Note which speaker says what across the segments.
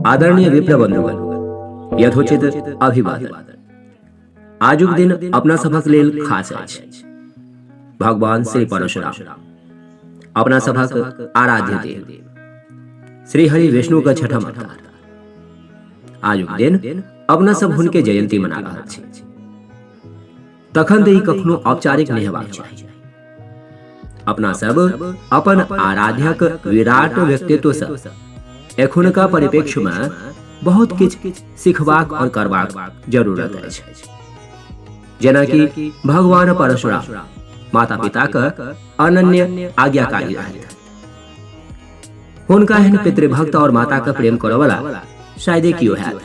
Speaker 1: आदरणीय विप्र बंधुगण, यथोचित अभिवादन। आजुक दिन अपना सभक लेल खास अछि। भगवान श्री परशुराम अपना सभक आराध्य देव श्री हरि विष्णु के छठम अवतार। आजुक दिन अपना सब हुनके जयंती मना रहल छी। तखन तऽ ई कखनो औपचारिक नहि हेबाक चाही। अपना सब अपन आराध्यक विराट व्यक्तित्व सँ एखुनका परिप्रेक्ष्य में बहुत किछु सीखबाक और करबाक जरूरत अछि। जेनाकि भगवान परशुराम माता पिता के अनन्य आज्ञाकारी रहथि। हुनका एहन पितृभक्त और माता के प्रेम करऽ वाला शायदे केओ हैत।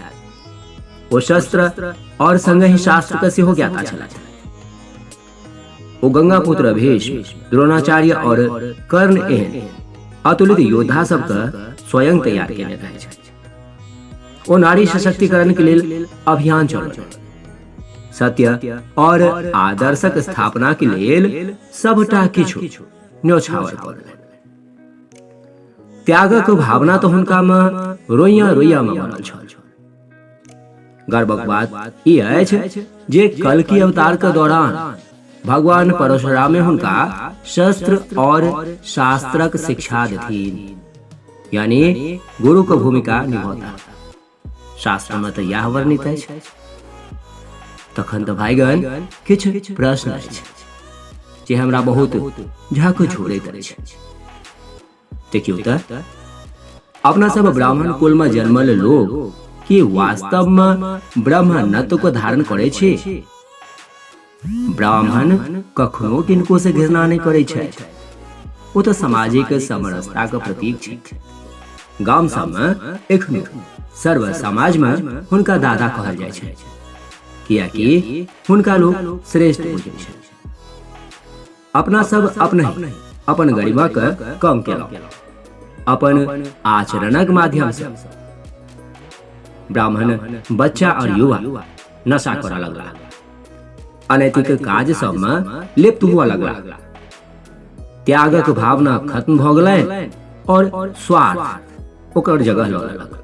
Speaker 1: ओ शस्त्र और संगहि शास्त्र के सेहो ज्ञाता छलथि। ओ गंगा पुत्र भीष्म, द्रोणाचार्य और कर्ण एहन अतुलित योद्धा सबके स्वयं तैयार केने रहथि। ओ नारी सशक्तिकरण के लेल अभियान चलौलनि। सत्य और आदर्शक स्थापना के लेल सबटा किछु न्योछावर कऽ देलनि। त्यागक भावना तऽ हुनका मे रोइया रोइया मे भरल छल। गर्वक बात ई अछि जे कल्कि अवतार के दौरान भगवान परशुराम हुनका शस्त्र और शास्त्रक शिक्षा देथिन, यानी गुरु के भूमिका निभौता। शास्त्र में तऽ यह वर्णित अछि। तखन तऽ भाईगण किछु प्रश्न अछि जे हमरा बहुत झक छोड़ैत अछि। देखियौ तऽ अपना सब ब्राह्मण कुल में जन्मल लोग की वास्तव में ब्रह्मणत्व को धारण करे छी? ब्राह्मण कखनो किनको से घृणा नहीं करे छथि। ओ तऽ सामाजिक समरसता के प्रतीक छथि। गाम सब में एखनो सर्व समाज में हुनका दादा कहल जाइ छै, कियाकि हुनका लोग श्रेष्ठ बुझै छै। अपना सब अपनहि अपन गरिमा के कम केलहुँ अपन आचरणक माध्यम से। ब्राह्मण बच्चा और युवा नशा करऽ लगला, अनैतिक काज सब में लिप्त हुआ लगला। त्यागक भावना खत्म भऽ गेलनि और स्वार्थ ओकर जगह लऽ लेलक।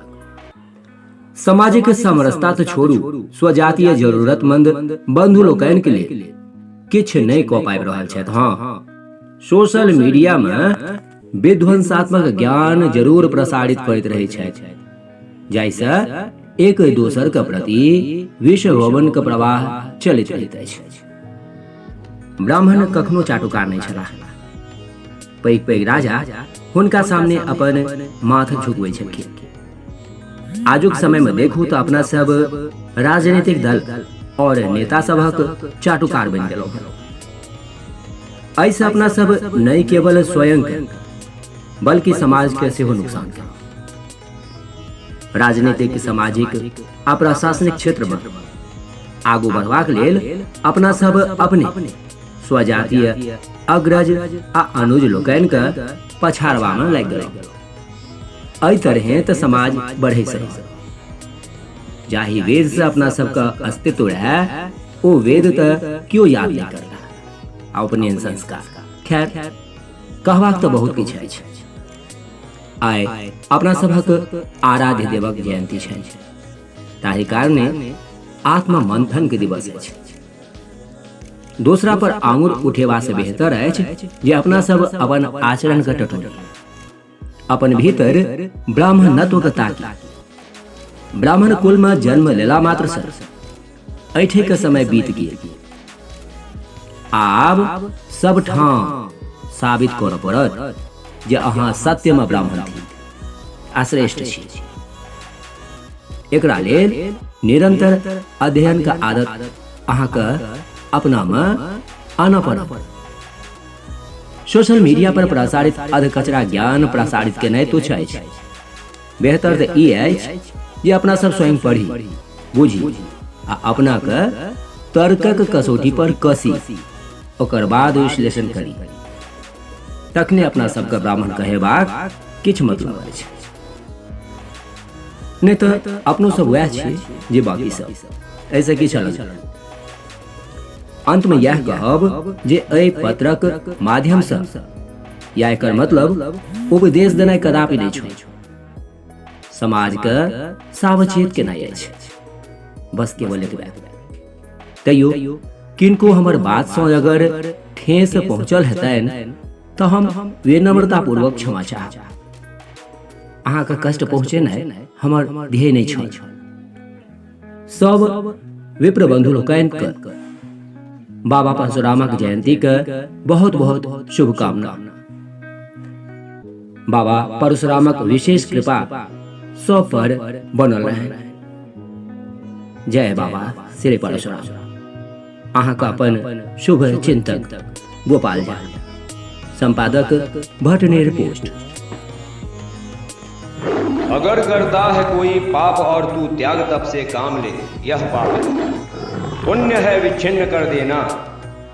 Speaker 1: सामाजिक समरसता तऽ छोड़ू, स्वजातीय जरूरतमंद बंधु लोकनि के लेल किछु नहि कऽ पाबि रहल छथि। हाँ, सोशल मीडिया में विध्वंसात्मक ज्ञान जरूर प्रसारित करैत रहै छथि, जाहिसँ एक दोसर के प्रति विषवमन के प्रवाह चलैत रहैत अछि। ब्राह्मण कखनो चाटुकार नहि छलाह। पैघ पैघ राजा हुनका सामने अपन माथ झुकबै छलखिन। आजुक समय में देखू तो अपना सब राजनीतिक दल और नेता सबहक चाटुकार बनि गेलहुँ। एहिसँ अपना सब नहि केवल स्वयं के बल्कि समाज के सेहो नुकसान केलहुँ। राजनीतिक, सामाजिक आ प्रशासनिक क्षेत्र में आगू बढ़बाक लेल अपना सब अपने स्वजातीय अग्रज आ अनुज लोकनि के पछाड़बा में लागि गेलहुँ। एहि तरहे तऽ समाज बढ़ै सही। जाहि वेद से अपना सबके अस्तित्व रहै ओ वेद तऽ केओ याद नहि करता, आ उपनयन संस्कार। खैर, कहबाक तऽ बहुत किछु अछि। आइ अपना सभक आराध्य देवक जयंती छनि, ताहि कारणे आत्मा मंथन के दिवस अछि। दोसरा पर आंगुर उठेबा से बेहतर अछि जे अपना सब अपन आचरण के टटोली, अपन भीतर ब्राह्मणत्व के ताकी। ब्राह्मण कुल में जन्म लेला मात्र से ऐठे के समय बीत गेल। आब सब ठाम साबित करऽ पड़त जे अहाँ सत्य में ब्राह्मण थी आ श्रेष्ठ छी। एकरा लेल निरंतर अध्ययन के आदत अहाँके अपना में आनऽ पड़त। सोशल मीडिया पर प्रसारित अधकचरा ज्ञान प्रसारित केनाइ तुच्छ अछि। बेहतर तऽ ई अछि जे अपना सब स्वयं पढ़ी, बुझी आ अपना के तर्कक कसौटी पर कसी, ओकर बाद विश्लेषण करी। तखने अपना सबके ब्राह्मण कहेबाक किछु मतलब अछि, नहि तऽ अपनो सब वएह छी जे बाकी सब, एहिसँ किछु अलग। अंत में यह कहब जे एहि पत्रक माध्यम से या एकर मतलब उपदेश देनाइ कदापि नहि छल। समाजके सावचेत केनाइ अछि, बस केवल एतबे। तैयो किनको हमर बातसँ अगर ठेस पहुँचल हेतनि तऽ हम विनम्रतापूर्वक क्षमा चाहब। अहाँके कष्ट पहुँचेनाइ हमर ध्येय नहि छल। सब विप्र बंधु लोकनि के बाबा परशुरामक जयंती के बहुत बहुत शुभकामना। बाबा परशुरामक विशेष कृपा सब पर बनल रहे। जय बाबा श्री परशुराम। अहाँके अपन शुभ चिंतक गोपाल झा, संपादक भटनेर पोस्ट।
Speaker 2: अगर करता है कोई पाप और तू त्याग तप से काम ले, यह पाप है। पुण्य है विच्छिन्न कर देना,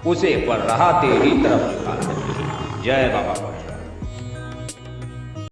Speaker 2: उसे पर रहा तेरी तरफ झुका। जय बाबा।